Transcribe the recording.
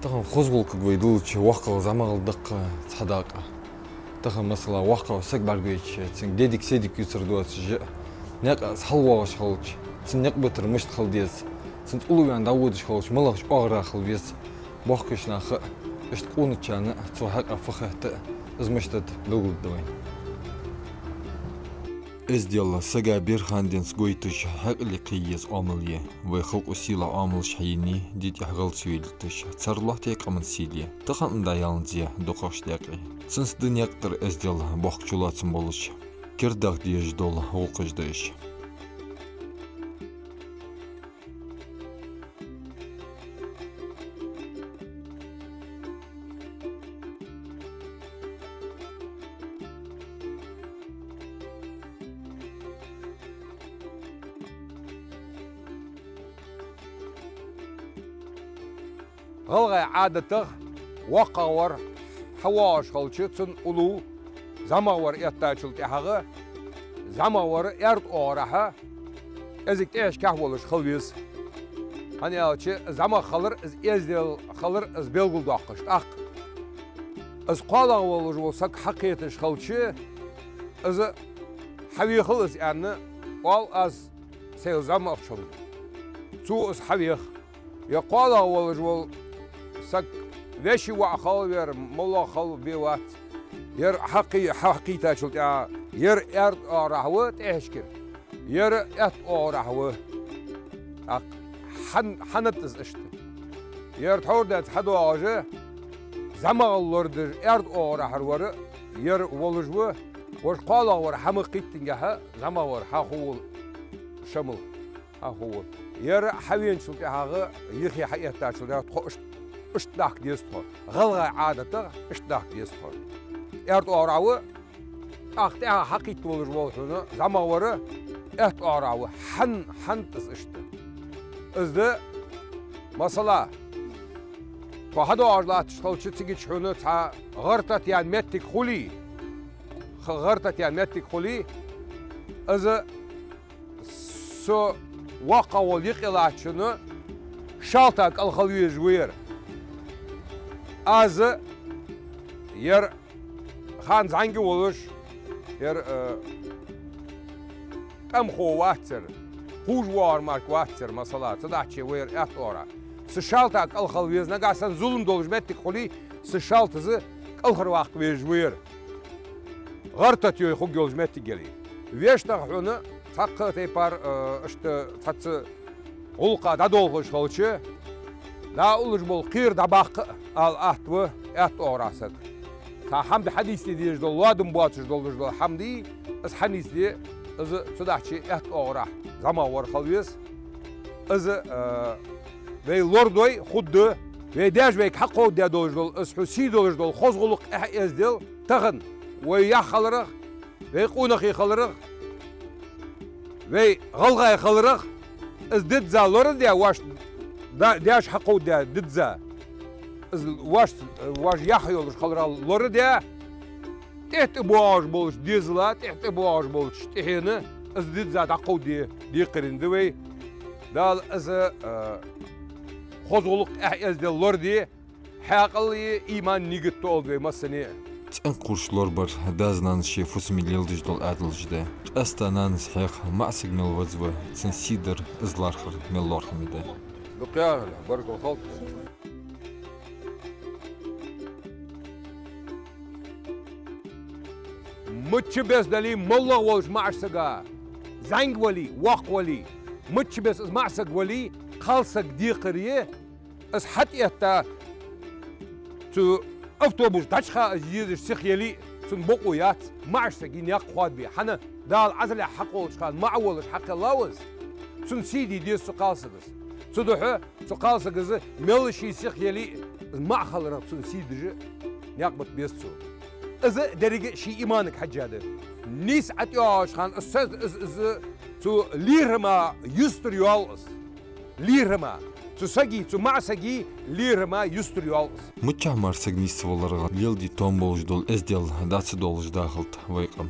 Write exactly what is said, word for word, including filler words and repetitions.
Тахан хоза гӀулакхага вай диллача, воккхагӀа, зӀамагӀа да-кх цхьа дакъа. Тахан, масала, воккхагӀа саг бӀаргавайча, цунга дедик-седик юцар доацаш, наькъа из хьалвоагӀаш хилча, цун никъ битар мишта хила деза, цунца уллув ваьнна дӀаводаш хилча, малагӀча оагӀорахьа хила веза, боккхийча наха а, иштта къоначарна а цу хьакъехьа фу хет а, из мишта да белгалдергда вайна. Эздел сага бера хана денз гойташ хьаькъале кхее еза Ӏамал я. Вай халкъо сийлахь Ӏамалаш хьаеннай, дин тӀехьа гӀалат ца велийташ, цар лоаттае къаман сийле. Тахан а дӀаяланза дукхагӀча даькъе. Цунца да наькъа тӀара эздел боккха чулоацам болаш, кердадаха дезаш дола гӀулакхаш да уж. ГӀалгӀай Ӏадатах воккхагӀвар хьавоагӀаш хилча, цун уллув зӀамагӀвар эттачул тӀехьагӀа, зӀамагӀвар аьрда оагӀорахьа кӀезига тӀехьашкахьа волаш хила веза. ХӀана аьлча, зӀамагӀа хилар, из эздел хилар, из белгалдоаккхаш. ТӀаккха из кхоалагӀа волаш вола саг хьакхеташ хилча, из хьавехал из аьнна, оал аз, сел зӀамагӀчунга. Цо из хьавех. Е кхоалагӀа волаш вола саг веший воӀ хила веза, моллагӀа хила беза вац. Ер хьакхий-, хьакхийтачул тӀехьагӀа, ер аьрда оагӀорахьа ва тӀехьашкара, ер аьтта оагӀорахьа ва. ТӀаккха хьан-, хӀана да из иштта? Ер тхьовра денз хьадоагӀаш, зӀамагӀал лорадеш аьрда оагӀорахьара вар, ер волаш ва, вож кхоалагӀвар хьа ма кхийттингехьа, зӀамагӀвар хьахулаш ва, шамал хьахулаш ва. Ер хьавеначул тӀехьагӀа, юхе хьаэттачул тӀехьагӀа тхо иштта, иштта дахка деза тхо. ГӀалгӀай Ӏадатах иштта дахка деза тхо. Аьрда оагӀорахьа ва, тӀаккха тӀехьа хьакхийтта волаш вола хьона зӀамагӀвар аьтта оагӀорахьа ва. ХӀан-, хӀана да из иштта? Из да, масала, тхо хьадоагӀаш латташ хилча, цигача хьона цхьа гӀар-тата яьнна моттиг хуле, х-, гӀар-тата яьнна моттиг хуле, из со воккхагӀа вола юкъе латтачунна шалта кӀал хила везаш ва ер. Аз ер хана зӀамига волаш, ер, э, тӀемахо вац ер, кхувш воагӀар мара вац ер, масала, цудухьа ва ер аьтта оагӀорахьа. Са шалта кӀал хила веза, нагахьа санна зулам долаш моттиг хуле, са шалтаза кӀалхарваккха везаш ва ер. ГӀар-тата йой хургйолаш моттиг яле. Вешта хьона цхьаккха тайпара, э, иштта цхьацца гӀулакха дӀадолхаш хилча, дӀауллаш бола кхера дӀабаккха а ала атта ва аьтта оагӀорахьа саг. Цхьа хӀама да хьанийсде дезаш дола, лоадам боацаш долаш дола хӀама да, из хьанийсде, из цудухьа аьтта оагӀорахьа зӀамагӀвар хила веза. Из, э, вай лорадой хургда, вай даьша вайга хьакховдадаь долаш дола, из хьона сий долаш дола хоза гӀулакх, эхь-эздел, тахан вай яхь хиларах, вай къонахий хиларах, вай гӀалгӀай хиларах, из дизза лораде, вож да-, даьша хьакховдадаь дизза, из вож, вож яхь йолаш хиларах лораде, тӀехьа-тӀа боагӀаш болча дезала, тӀехьа-тӀа боагӀаш болча тӀехьенна, из дизза дӀакховдаде декхарийна да вай. Дала из, э, хоза гӀулакх, эхь-эздел лораде, хьаькъал а, иман, нигат тоалда вай массане а. ЦӀенкхурш лорабар даь-наьна ший фусаме леладеш дола Ӏаьдалаш да. Къаьстта нанас хьех маӀа саг мел веза ва, цун сий дар, из лархӀар мел лоархӀаме да. Дукха яхар, баркал хилда. Мичча беса дале а, моллагӀа волча маӀача сага, зӀамига вале а, воккха вале а, мичча беса из маӀа саг вале а, кхалсага декхар я, из хьатӀаэтта, цу автобуса дӀачуха из езаш сиха яле а, цун бокъо яц маӀача сага никъ хоадабе. ХӀана? Дала Ӏазалехь хьакхоллача хана маӀа волаш хьакхеллав из. Цун сий де деза цу кхалсагас. Цудухьа цу кхалсагас мел ший сиха яле а, маӀа хиларах цун сий деш никъ бита беза цо. Из деррига ший иманага хьежжа да. Нийсса ӀотӀайоагӀача хана из, из, из цу лерхӀама юстара йоал из. ЛерхӀама. Цу сага, цу маӀа сага лерхӀама юстара йоал из. Миччахьа мара саг нийсса валарах леладе тоам болаш дола эздел дӀа ца доалаш дахалда вай къам.